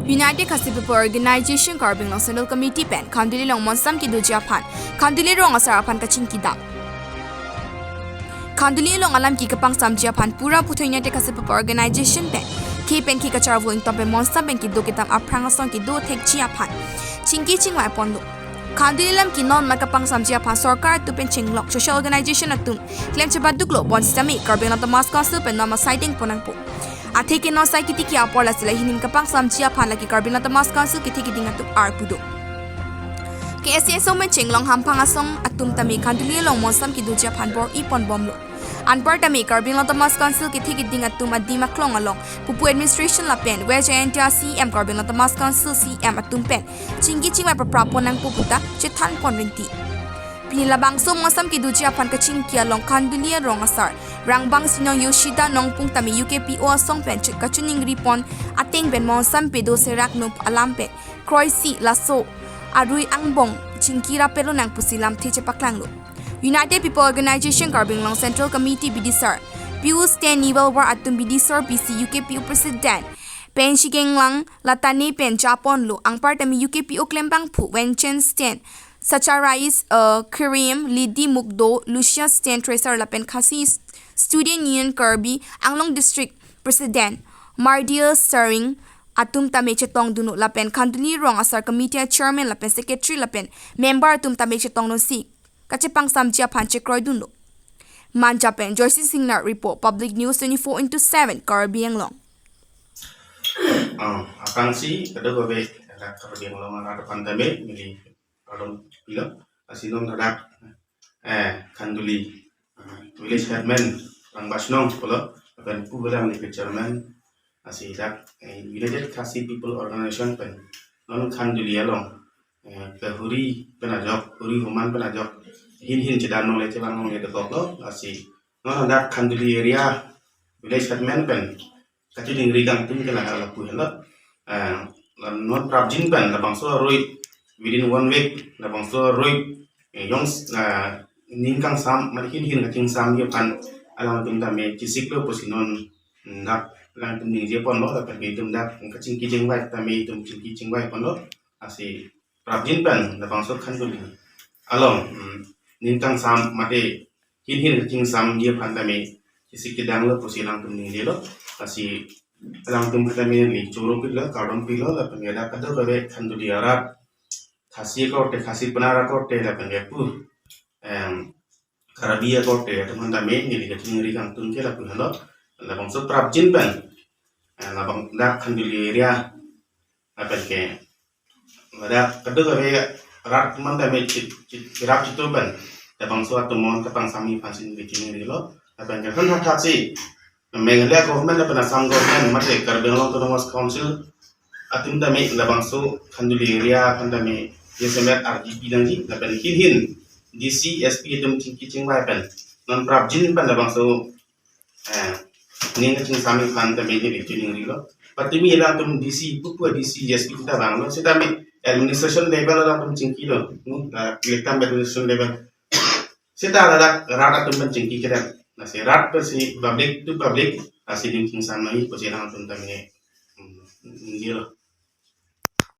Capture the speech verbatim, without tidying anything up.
United Khasi People Organization Karbi Anglong Central Committee pen Khanduli along monsam kedoji aphan Khanduli rong asar aphan kachingki dam. Khanduli along alam ke kapangsamji aphan pura puthot United Khasi People Organization pen ke pen ke kacharvo ingtong pen monsam pen kedo kedam aphrang asong kedo thekji aphan chingki chingvai ponlo. Khanduli alam ke non ma kapangsamji aphan sorkar atum pen chenglok social organization atum klem chebaduklo, bonsitame Karbi Anglong Autonomous Council pen non ma saideng pon nangpo. Athe ke non sai kitiki apor lasi la hinhin kapangsamji aphan lake Karbi Anglong Autonomous Council kethe keding atum arpu do. K S A asong pen chenglong hamphang asong atum tame Khanduli along monsam kedoji aphan bor-i pon bomlo. Anparta me Karbi Anglong Autonomous Council kethe keding atum adim aklong along pupu administration lapen West Jaintia C M, Karbi Anglong Autonomous Council C M atum pen chingki chingvai prapra pon nangpo puta chethan pon rinti. Pini labangso monsam kedoji aphan kachingki along Khanduli arong asar rangbang sinong Yoshida Nongpung tame U K P O asong pen chut kachiningri pon ateng pen monsam pedo serak nup alam pen kroisi laso arui angbong chingki rapetlo nang pusi lamthe chepaklanglo. United People Organization Karbi Anglong Central Committee bidisar Pius Ten, Niwal War atum bidisar P C U K P O President Pensi Kenglang Latane pen japonlo. Anparta me U K P O klembangphu Wenchen Sten, Sacharais, uh, Kirim, Lidi Mukdo, Lucia Sten Treasurer lapen Khasi Student Union Karbi Anglong District President Mardial Saring atum tame chetongdunlo lapen Khanduli rong asar committee chairman lapen secretary lapen member atum tame chetongdunsi kachepangsamji aphan chekroidunlo. Manja pen Joyce Singnar report, Public News twenty-four into seven Karbi Anglong. Ah, aphrangsi kadokave dak Karbi Anglong arat aphan tame neli kardom pilo. Lasi non dak, eh, Khanduli, ah, village headman Rangbas Nong pulo, lapen pu belang ni chairman, lasi dak, eh, United Khasi People Organization pen non Khanduli along, eh, ke huri pen ajok, huri human pen ajok hinhin chedam longle, chelang longle dokoklo. Lasi non dak Khanduli area village headman pen kachiningri kangtung ke la lapu henlo. Eh, non prapjin pen labangso arui within one week labangso arui, eh, jong, eh, ning kangsam mate hinhin kachingsamji aphan alangtum tame chesiklo pusi non dak alangtum ningje ponlo, lapen ke itum dak kachingki chingvai tame itum chingki chingvai ponlo. Lasi prapjin pen labangso Khanduli along, mm, ning kangsam mate hinhin kachingsamji aphan tame chesik kedanglo pusi alangtum ningjelo. Lasi alangtum aphan tame neli choro pilo, kardom pilo, lapen ke dak kadokave Khanduli arat, Khasi akorte, Khasi penara akorte, lapen ke pu, em, Karbi akorte atum aphan tame neli kachiningri kangtung ke lapu henlo. Labangso prapjin pen, eh, labang dak Khanduli area lapen ke dak kadokave rat atum aphan tame chit, chit, chirap chitu pen labangso atum aphan kapangsamji aphansi neli chiningrilo. Lapen ke hon hathat si Meghalaya government lapen Assam government mate Karbi Anglong Autonomous Council atum tame labangso Khanduli area aphan tame D S M F R D P nangji lapen hinhin D C, S P atum chingki chingvai pen non prapjin pen labangso, eh, ning kachingsamji aphan tame neli chiningrilo. Patumi alangtum D C, pupu D C, S P ta vanglo, sitame administration level alangtum chingkilo, hmm, la, lektam administration level. Seta ladak rat atum pen chingki kedam. Lasi rat pensi public to public, lasi ning chingsam nangji pusi alangtum tame, hmm, ningjelo.